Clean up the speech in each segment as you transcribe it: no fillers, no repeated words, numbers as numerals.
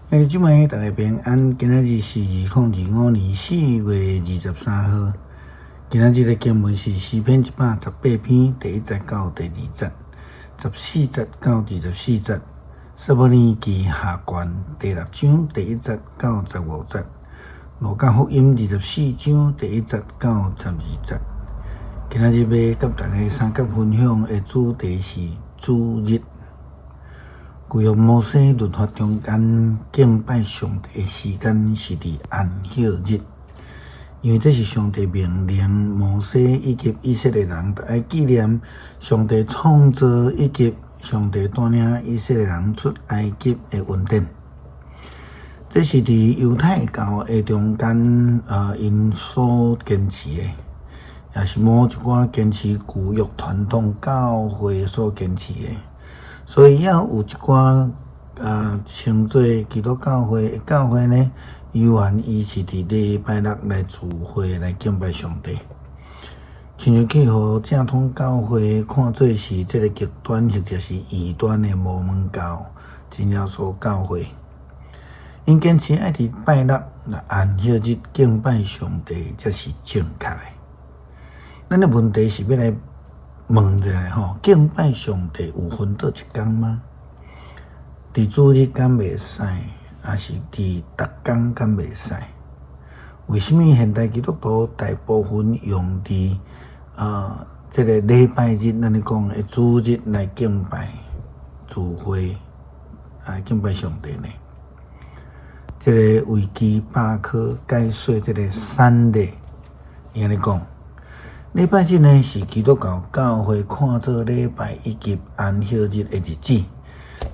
兄弟姊妹，大家平安。今仔日是2025年4月23號。今仔日的經文是詩篇118篇第一節到第二節，14節到24節。撒母耳記下卷第六章第一節到15節。路加福音24章第一節到12節。今仔日欲佮大家相佮分享的主題是主日。舊約摩西律法中間敬拜上帝的時間是佇安息日，因為這是上帝命令摩西以及以色列人，著愛紀念上帝創造以及上帝帶領以色列人出埃及的恩典。這是佇猶太教的中間，𪜶所堅持的，也是某一寡堅持舊約傳統教會所堅持的。所以，也有一寡稱做基督教會的教會呢，猶原伊是佇禮拜六來聚會來敬拜上帝。親像去予正統教會看做是這个極端或者是異端的摩門教、真耶穌教會，𪜶堅持愛佇拜六來安息日敬拜上帝，才是正確的。咱的問題是欲來問一下吼，敬拜上帝有分佗一工嗎？佇主日敢袂使，抑是佇逐工敢袂使？為啥物現代基督徒大部分用佇這个禮拜日，咱咧講的主日來敬拜聚會，來敬拜上帝呢？這个維基百科解說這个 Sunday，伊按呢講。禮拜日呢，是基督教教會看做禮拜以及安息日的日子，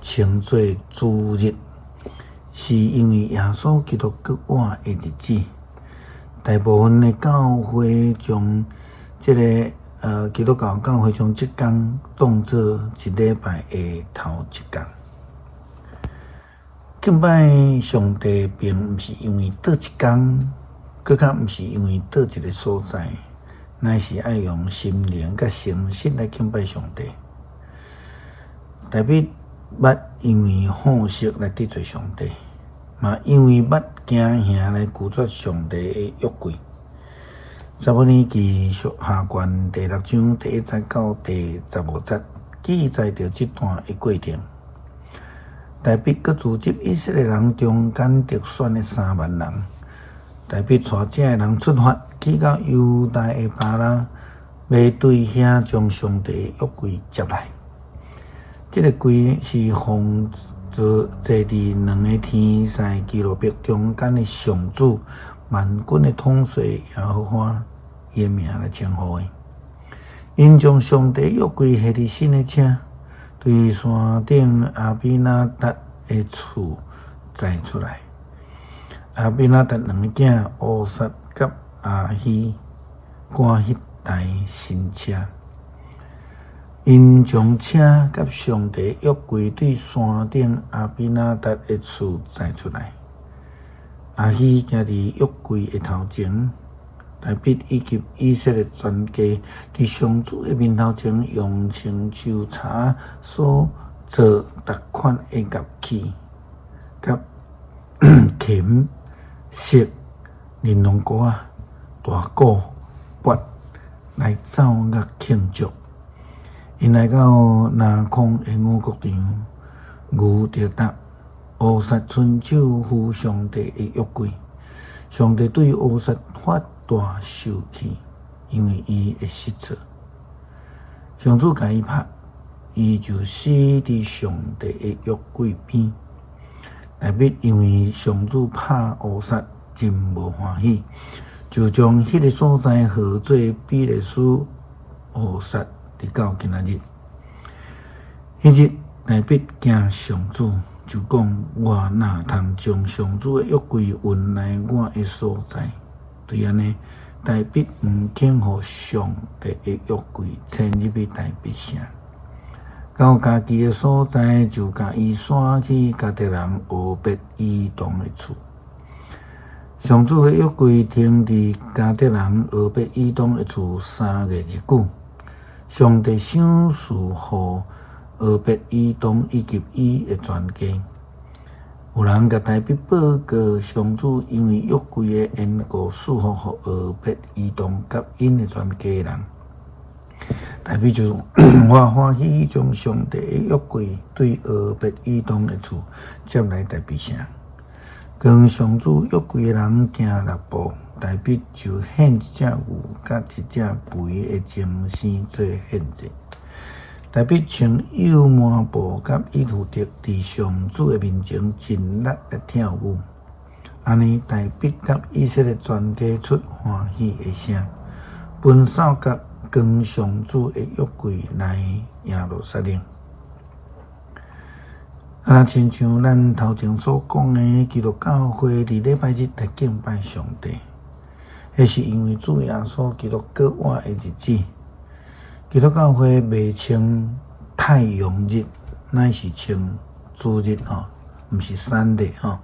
稱做主日，是因為耶穌基督復活的日子。大部分的教會將這个基督教教會將這工當做一禮拜的頭一工。敬拜上帝，並毋是因為佗一工，閣較毋是因為佗一个所在。乃是愛用心靈佮誠實來敬拜上帝。大衛捌因為好色來得罪上帝，嘛因為捌驚嚇來拒絕上帝的約櫃。撒母耳記下卷第六章第一節到第15節記載著這段的過程。大衛閣組織以色列人中間特選的3萬人。大衛帶遮的人出發，去到猶大的巴拉，欲對遐將上帝的約櫃接來。這个櫃是放坐坐佇兩个天使基路伯中間的上主萬軍的統帥耶和華伊的名來稱呼的。𪜶將上帝約櫃下佇新的車，對山頂亞比拿達的厝載出來。亞比拿達兩个囝烏撒佮亞希趕彼台新車，𪜶將車佮上帝約櫃對山頂亞比拿達的厝載出來。亞希行佇約櫃的頭前，大衛以及以色列全家佇上主的面頭前，用青樹柴所做逐款的樂器，佮琴、瑟、琳琅鼓仔、大鼓、鈸來奏樂慶祝。𪜶來到拿空的五穀場，牛著踏，烏撒伸手扶上帝的約櫃。上帝對烏撒發大受氣，因為伊的失措。上主共伊拍，伊就死佇上帝的約櫃邊。大衛因為上主拍烏撒，真無歡喜，就將彼个所在號做比勒斯烏撒，直到今仔日。彼日大衛驚上主，就講：我哪通將上主的約櫃運來我的所在？對按呢，大衛毋肯予上帝的約櫃遷入去大衛城。到家己的所在，就共伊徙去迦特人俄別以東的厝。上主的約櫃停佇迦特人俄別以東的厝3月日久。上帝賞賜予俄別以東以及伊的全家。有人共大衛報告，上主因為約櫃的緣故，賜福予俄別以東佮𪜶的全家人。大衛就歡歡喜喜將上帝的約櫃對俄別以東的厝接來大衛城。扛上主約櫃的人行六步，大衛就獻一隻牛佮一隻肥的精牲做獻祭。大衛穿幼麻布佮以弗得，佇上主的面前盡力來跳舞。按呢，大衛佮以色列全家出歡喜的聲，分掃角扛上主的約櫃來耶路撒冷。啊，親像咱頭前所講的，基督教會佇禮拜日來敬拜上帝，彼是因為主耶穌基督復活的日子。基督教會袂稱太陽日，乃是稱主日吼，毋是 Sunday 吼，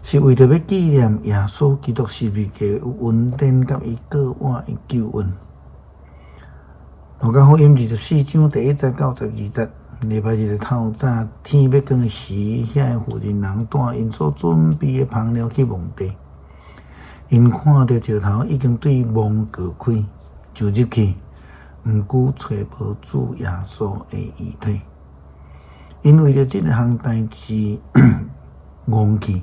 是為著欲紀念耶穌基督十字架的恩典佮伊復活的救恩。路加福音24章第1節到12節，禮拜日的透早，天欲光時，遐个婦人人帶𪜶所準備的香料去墓地，𪜶看著石頭已經對墓割開，就入去，毋過揣無主耶穌的遺體。𪜶為著這項代誌戇去，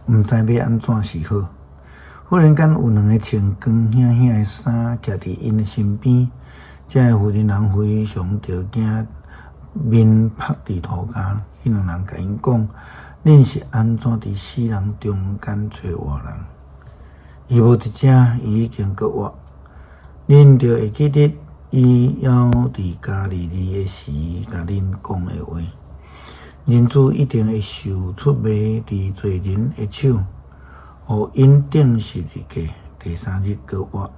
毋知欲按怎是好。忽然間有兩个穿光顯顯的衫徛佇𪜶的身邊，這个婦人人非常著驚，面伏佇塗跤。彼兩人共𪜶講：恁是按怎佇死人中間揣活人？伊無佇遮，伊已經復活。恁著會記得伊猶佇加利利的時，共恁講的話。人子一定會受出賣佇罪人的手，予𪜶釘十字架，第三日復活。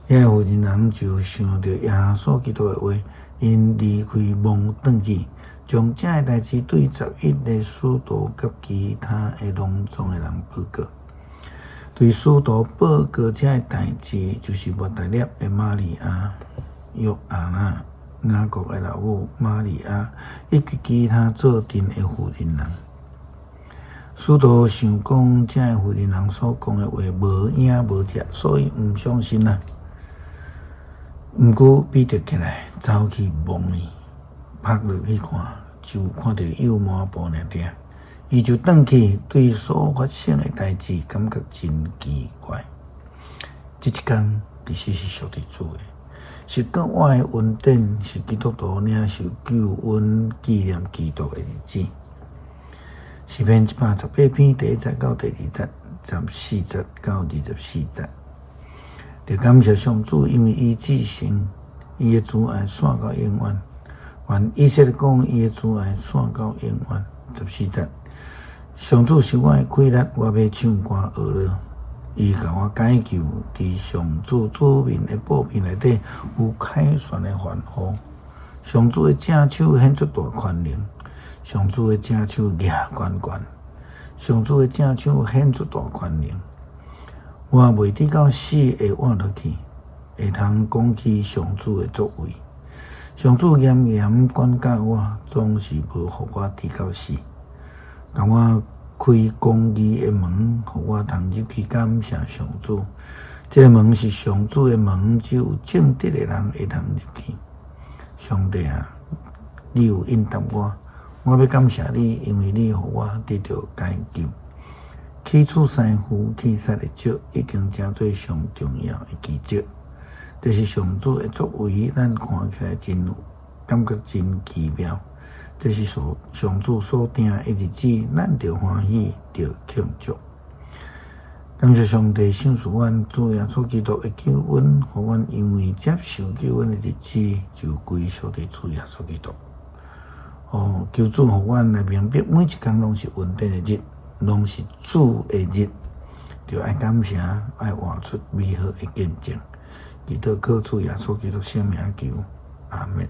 遐个婦人人就想著耶穌基督的話，𪜶離開墓轉去，將這个代誌對11个使徒佮其他的攏總的人報告。對使徒報告這个代誌，就是抹大拉的瑪利亞、約阿納、雅各的老母瑪利亞，以及其他做陣的婦人人。使徒想講，這个婦人人所講的話無影無跡，所以毋相信啊。毋過彼得起來走去墓耳，拍落去看，就看著幼麻布爾爾。伊就轉去，對所發生的代誌感覺真奇怪。這一工其實是屬佇主的，是復活的恩典，是基督徒領受救恩、紀念基督的日子。詩篇118篇第1節到第2節，14節到24節。著感謝上主，因為伊至聖，伊的慈愛紲到永遠。願以色列講，伊的慈愛紲到永遠。14節，上主是我的氣力，我欲唱歌學樂。伊共我解救，佇上主子民的寶片內底有凱旋的歡呼。上主的正手顯出大權能，上主的正手舉懸懸，上主的正手顯出大權能。我袂致到死會活落去，會通講起上主的作為。上主嚴嚴管教我，總是無予我致到死。共我開公義的門，予我通入去感謝上主。這个門是上主的門，只有正直的人會通入去。上帝啊，你有應答我，我欲感謝你，因為你予我得著解救。起初師傅去殺的石已經成做上重要的基石，這是上主的作為，咱看起來真有感覺真奇妙。這是所上主所定的日子，咱著歡喜，著慶祝。感謝上帝賞賜阮主耶穌基督的救恩，予阮因為接受救恩的日子，就歸屬佇主耶穌基督。哦，求主予阮來明白，每一工攏是恩典的日，攏是主的日，著愛感謝，愛活出美好的見證。祈禱靠主耶穌基督聖名求，阿們。